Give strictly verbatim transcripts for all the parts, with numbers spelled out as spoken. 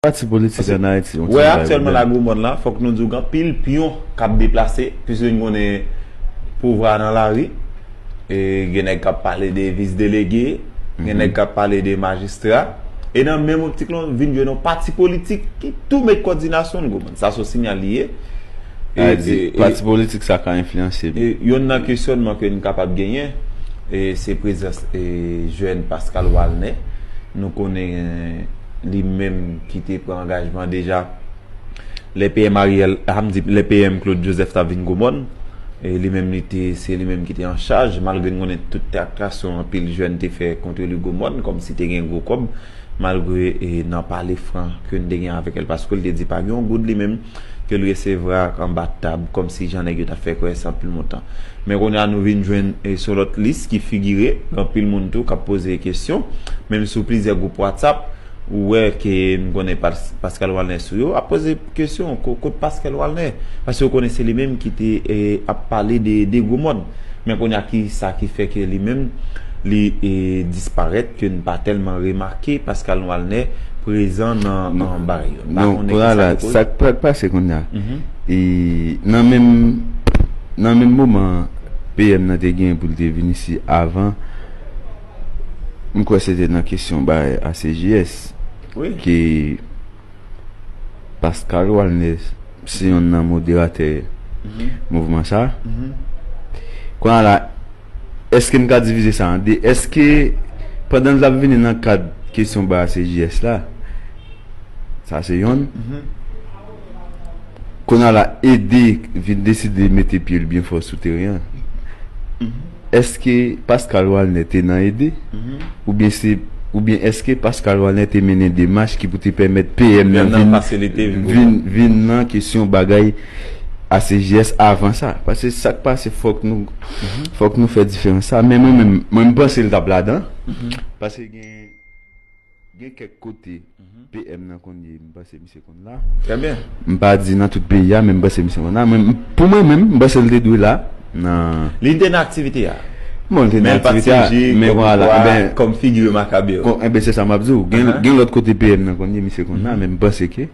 Pati politik ann Ayiti, yon ti Wè, bagay aktyèlman la pwoblèm. Gwo Mòn la, fòk nou di w gen anpil pyon k ap deplase, piske nou konnen pouvwa nan lari. E gen nèg k ap pale de vis delege, gen nèg k ap pale de majistra. E nan menm optik lan, vin jwenn yon pati politik ki tou met kòdinasyon l Gwo Mòn. Sa se yon sinyal li ye. E, A di, e, e, pati politik sa ka enfliyanse. E, youn nan kesyònman ke n kapab genyen, e, se prezans e, jèn Pascal Walner. Nou konnen li menm ki te pran angajman deja lè P M Ariel, a m di, lè P M Claude Joseph t ap vin Gwo Mòn, e, li menm li te, se li menm ki te an chaj, malgre n konnen tout traktasyon anpil jèn te fè kont li Gwo Mòn, kòmsi te gen gwo kòb, malgre e, nan pale fran ke n te gen avèk el, paske l te di pa gen yon goud li menm ke l resevwa anba tab, kòmsi jan nèg yo t ap fè kwè se anpil montan. Men kounye a nou vin jwenn e, sou lòt lis ki figire, gen anpil moun tou k ap poze kesyon, menm sou plizyè gwoup WhatsApp, ou wè ke m konnen Pas- Pascal Walner sou yo, ap poze kesyon, ko- kot Pascal Walner? Paske yo konnen se li menm ki te e, ap pale de, de Gwo Mòn. Men kounye a ki sa ki fè ke li menm, li e, disparèt, ke n pa tèlman remake Pascal Walner prezan nan, nan bagay yo. N pa Non, konnen kounye a ki la, sa ki koz. Sa k pa- k pase kounye a. Mhm. E nan menm, nan menm moman P M nan te gen pou l te vin isi avan, m kwè se te nan kesyon bay A C J S Wi. ke Pascal Walner se youn nan moderatè Mhm. mouvman sa. Mhm. Kounye a la, èske n ka divize sa an de? Èske pandan l t ap vini nan kad kesyon bay A C J S la, sa se youn. Mhm. Kounye a la, ede vin deside mete pye l byen fò sou teren an. Mhm. Èske Pascal Walner te nan ede? Mhm. Oubyen se oubyen èske Pascal Walner te mennen demach ki pou te pèmèt P M nan P M nan vin, fasilite vin vin, vin nan kesyon bagay A C J S avan sa? Paske sa k pase, fòk nou fòk nou fè diferans sa. Men mwen menm, mwen m panse l t ap ladan. Paske gen gen kèk kote P M nan konn ye, m panse misye konn la. Trè byen. M pa di nan tout peyi a, men m panse misye konn la. Men m- pou mwen menm, m panse l te dwe la. Nan Li te nan aktivite a. Bon, l te Men nan l pa t aktivite a, siyeje men kòm vwala. kwa- Enben, kòm figi remakab yo. Kon- enben, se sa m ap di w. Gen, Ahan. Gen lòt kote P M nan konn ye, misye konn la, men m panse ke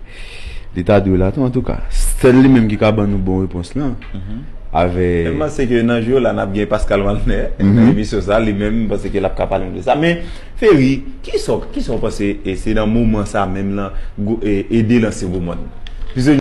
li ta dwe la tou, antouka. Sèl li menm ki ka ban nou bon repons lan. Avè M panse ke nan jou la n ap gen Pascal Walner Mhm. nan emisyon sa, li menm m panse ke l ap ka pale nou de sa. Men Ferry, kisa w- kisa w panse e se nan moman sa menm lan gwo- e- ede lanse Gwo Mòn? Piske